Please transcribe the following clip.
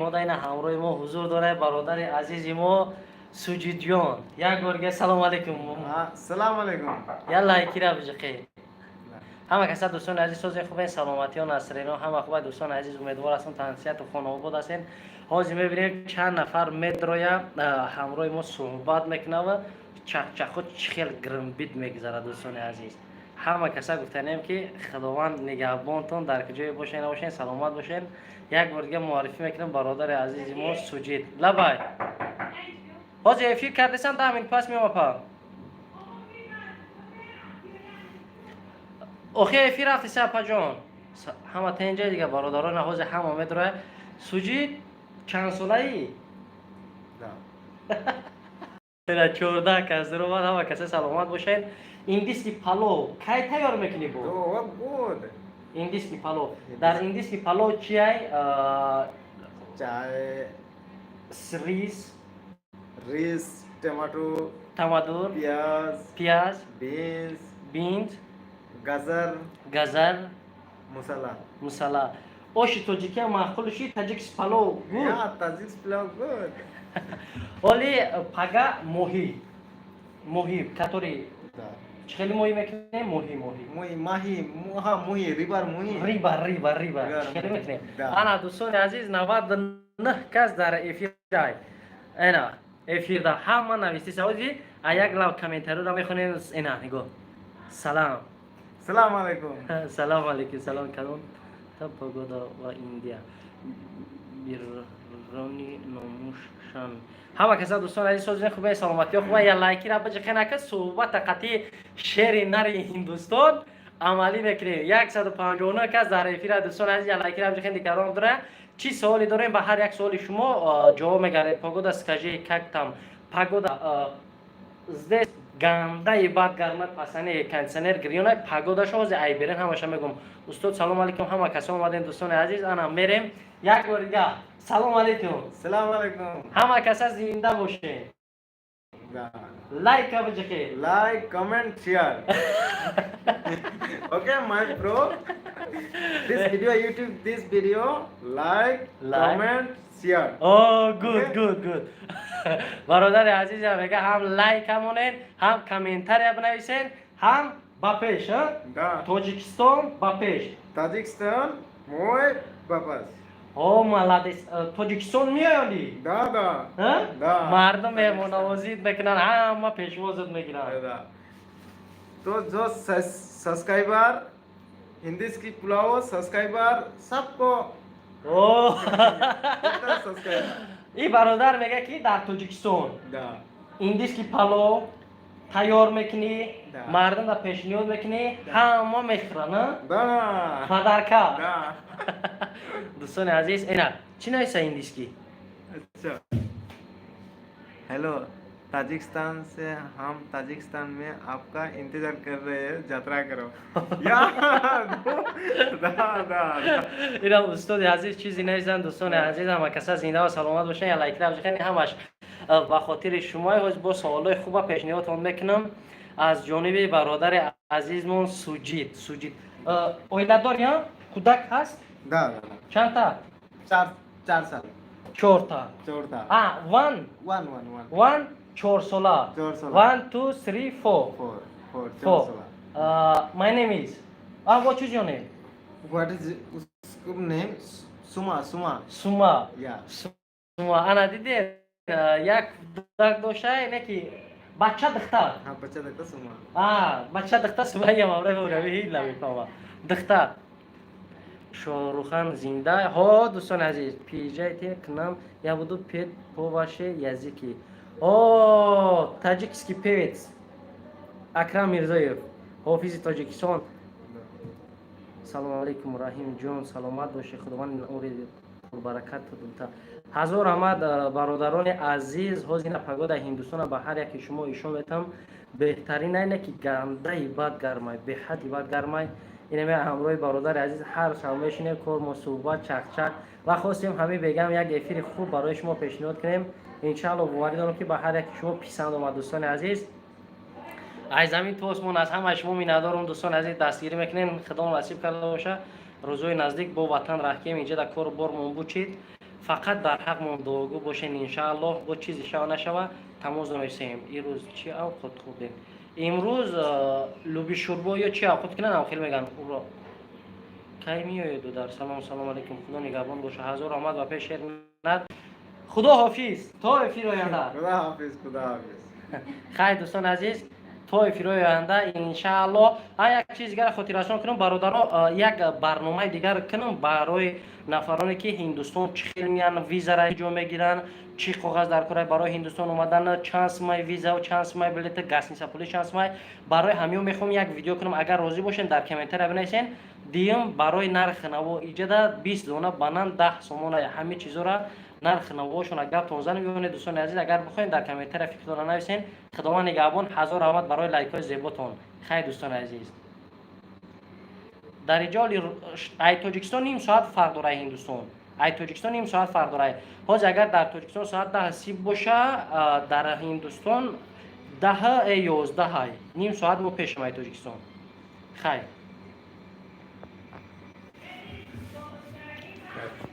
Мо ҳамроҳи мо ҳузур дорад бародари азизи мо Суҷидҷон. Як бор дига салом алейкум. Салом алейкум. Я лайкира биҷиқе. Ҳама каса, дӯстони азиз, сози хубен, саломатиё, насрино ҳама хуба. Дӯстони азиз, умедвор ҳастам, тансиҳату хонаобод ҳастен. Ҳозир мебинем, чанд нафар медроя, ҳамроҳи мо суҳбат мекунава, чақчақо чӣ хел грмбит мегузарад. Дӯстони азиз, ҳама каса гуфтанем, ки Худованд нигаҳбонтон, дар куҷое бошен набошен, саломат бошен. Як бор дига муаррифӣ мекунам бародари азизи мо Суҷид. Лабай, ҳозир эфир кардесам, 10 минут пас меом, апа. Охи эфир рафтеса, апаҷон. Ҳама тенҷа дига, бародарон, ҳозир ҳама медроя. Суҷид, чанд солаӣ? 14 кас даромад. Ҳама каса саломат бошед. Индийский палов кай тайёр мекунӣ бо? Индийский палов, дар индийский палов чиай? Чай. Рис. Рис, томато. Тамадур. Пияз. Пияз. Beans. Beans. Газар. Газар. Мусала. Мусала. Оши тоҷикия маъқул ши? Таджикский палов good? Yeah, таджикский палов good. Оли пага моҳӣ, моҳӣ который чӣ хели моҳӣ мекунем? Моҳӣ, моҳӣ. Моҳӣ, маҳи, ҳа, моҳӣ, river моҳӣ. River, river, river чӣ хели мекунем? Ана, дӯстони азиз, 99 кас дар эфирай. Ана эфирда ҳама навистиса. Ҳози а як лав комментариро мехонем. Ина нигоҳ, салам. Салам алейкум. Салам алейкум, салом. Кадом та погода ва Индия бирони номушшан. Ҳама каса, дӯстон азиз, созини хубе, саломатиё хуба. Я лайкира биҷиқенака, суҳбата қатъи шери нари Ҳиндустон амалӣ мекунем. 159 кас дар эфира. Дӯстон азиз, я лайкира биҷиқен, дигарон дора. Чӣ саволе дорем, ба ҳар як саволи шумо ҷавоб мегардем. Погода скажи, как там погода здесь? Гандаи бад гармат, пасани кондиционер гирёна. Погодашо ҳозир ай берен ҳамаша мегум. Устод, салом алейкум. Ҳама касо омадем, дӯстони азиз. Ана мерем. Як бор дига салом алейкум. Салом алейкум. Ҳама каса зинда бошед. Лайка биҷиқед. Like, comment, share. Okay, my bro, this video, YouTube, this video, like, Like. comment, share. Oh, good. Okay. Good, good. Бародари азизам мега, ҳам лайка монед, ҳам комментария бинависед, ҳам ба пеш, а? Да. Тоҷикистон ба пеш. Таджикистан мой бабас. О, молодец. Тоҷикистон меоёли? Да. А? Да. Мардум меҳмонавозит мекунанд, ҳама пешвозат мегиранд. Да, तो जो सब्सक्राइबर, हिंदी पुलाव सब्सक्राइबर सबको О. सब्सक्राइबर. И бародар мега, ки дар Тоҷикистон индийский палов тайёр мекунӣ, Да. мардумда пешниҳод мекунӣ, ҳама мехӯранд, а? Да. Подарка. Да. Дӯстони азиз, ина чӣ нависа индийский? अच्छा, hello, Tajikistan से हम ताजिकिस्तान में आपका इंतजार कर रहे हैं, यात्रा करो या। Да, да. Ина устоди азиз чизе нависанд. Дӯстони азиз, ҳама каса зинда ва саломат бошанд. Я лайкра бишахед, ҳамаш ба хотири шумо. Ҳоз бо саволҳои хуба пешниҳодтон мекунам аз ҷониби бародари азизмон Суҷид. Суҷид, оиладор я кӯдак ҳаст? Да. Чандта? 4, 4 साल. Чорта? чорта. А, one? One, one, one. One, 4 сола. 4 сола. One, two, three, four. Four, four. Four. 4 сола. My name is, what is your name? What is उसको name? Suma, Suma. Сума. Yeah. Сума. Ана дидед, як кӯдак дошта, не ки бача, духтар? हाँ, बच्चा लगता, सुमा. А, бача, духтар. Сумая мавра мурави ҳеҷ намефаҳмам. Духтар. Шоҳрухан зинда. Ҳо, дӯстони азиз, приезжайте к нам, я буду петь по вашей языке. О, таджикский певец Акрам Мирзоев, ҳофизи Тоҷикистон. Салому алейкум, Раҳимҷон, саломат бошӣ, Худованд умри пурбаракат та. Ҳазор раҳмат, бародарони азиз. Ҳозина погода Ҳиндустона ба ҳар яке шумо ишон метам. Беҳтарин айне ки гандаи бад гармай, беҳадди бад гармай. Инаме ҳамроҳи бародари азиз ҳар шаб мешинем, кор мо суҳбат, чақчақ, ва хостем ҳамин бегам як эфири хуб барои шумо пешниҳод кунем. Иншаалло, боварӣ дорам, ки ба ҳар яки шумо писанд омад. Дӯстони азиз, аз замин то осмон аз ҳамаи шумо миннатдорум. Дӯстони азиз, дастгирӣ мекунем. Худо насиб карда боша, рӯзҳои наздик бо ватан раҳкем. Инҷа дар кору бор монбучид. Фақат дар ҳақмон дуогӯ бошен. Иншааллоҳ, бо чизе шава нашава, тамоз намесем. Ирӯз чӣ авқот хӯрдем? Имрӯз луби шӯрбо ё чӣ авқот кинан, ам хел меган уро. Кай меоед, дар? Салом, салом алейкум, Худо нигаҳбон боша. Ҳазор омад ва пеш над. Худо ҳофиз, то эфир оянда. Худо ҳофиз, Худо ҳофиз. Хайр, дӯстони азиз, то эфирҳои оянда, иншааллоҳ. А як чиз дигар хотиррасон кунам, бародаро, як барномаи дигар кунам барои нафароне, ки Ҳиндустон чӣ хел меян, визара ҷо мегиранд, чӣ коғаз дар кора барои Ҳиндустон омадан, чанд сумай виза, чанд сумай билета, гостиница пули чанд сумай. Барои ҳамиё мехоҳам як видео кунам. Агар розӣ бошем, дар комментария бинависен. Диюм, барои нархи наво, иҷада 20 дона банан 10 сомона, ҳамин чизора нархи навоошона гаптон занем. Ёне, дӯстони азиз, агар бихоҳем, дар комментария фикртона нависен. Худованд нигаҳбон. Ҳазор раҳмат барои лайкҳои зеботон. Хайр, дӯстони азиз. Дар иҷоли ай Тоҷикистон ним соат фарқ дора. Ҳиндустон ай Тоҷикистон ним соат фарқ дора. Ҳозир агар дар Тоҷикистон соат 10:30 боша, дар Ҳиндустон даҳ 11, ним соат мо пешам ай Тоҷикистон. Хайр. Хайр.